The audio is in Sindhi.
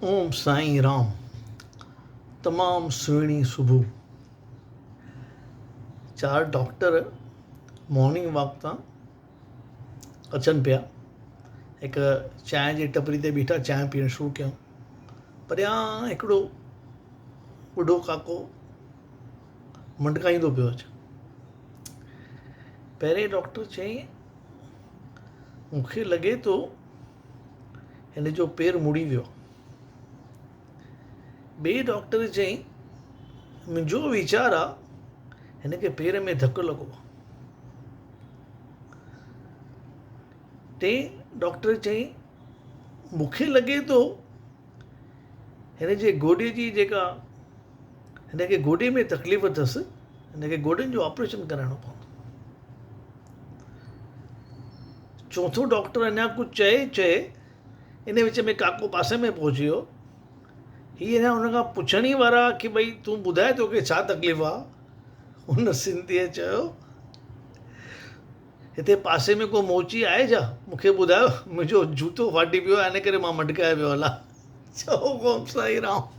اوم سائين رام تمام سهڻي صبح چار ڊاڪٽر مارننگ واڪ تان اچن پيا هڪ چانهه جي ٽپري تي بيٺا چانهه پيئڻ شروع ڪيائون پريان هڪڙو ٻڍو ڪاڪو منڊڪائيندو پيو اچي پهرين ڊاڪٽر چيائين مون کي لڳي ٿو هن جو پير مڙي ويو. ٻئي ڊاڪٽر چيائين، منهنجو ويچار آ هن کي پير ۾ ڌڪ لڳو آ. ٽئين ڊاڪٽر چيائين، مون کي لڳي ٿو هن جي گوڏي جي جيڪا هن کي گوڏي ۾ تڪليف اٿس، هن کي گوڏن جو آپريشن ڪرائڻو پوندو. چوٿون ڊاڪٽر اڃا ڪجهه چئي چئي ان وچ ۾ ڪاڪو پاسي ۾ پهچي ويو. هي اڃا ان کان پڇڻ ئي وارا ڪي ڀئي تون ٻڌاء توکي ڇا تڪليف آ؟ ان سنڌيء چيو هتي پاسي ۾ ڪو موچي آهي ڇا؟ مون کي ٻڌايو منهنجو جوتو ڦاٽي پيو آهي ان ڪري مان مٽڪائي پيو هلان. چئو اوم سائين رام.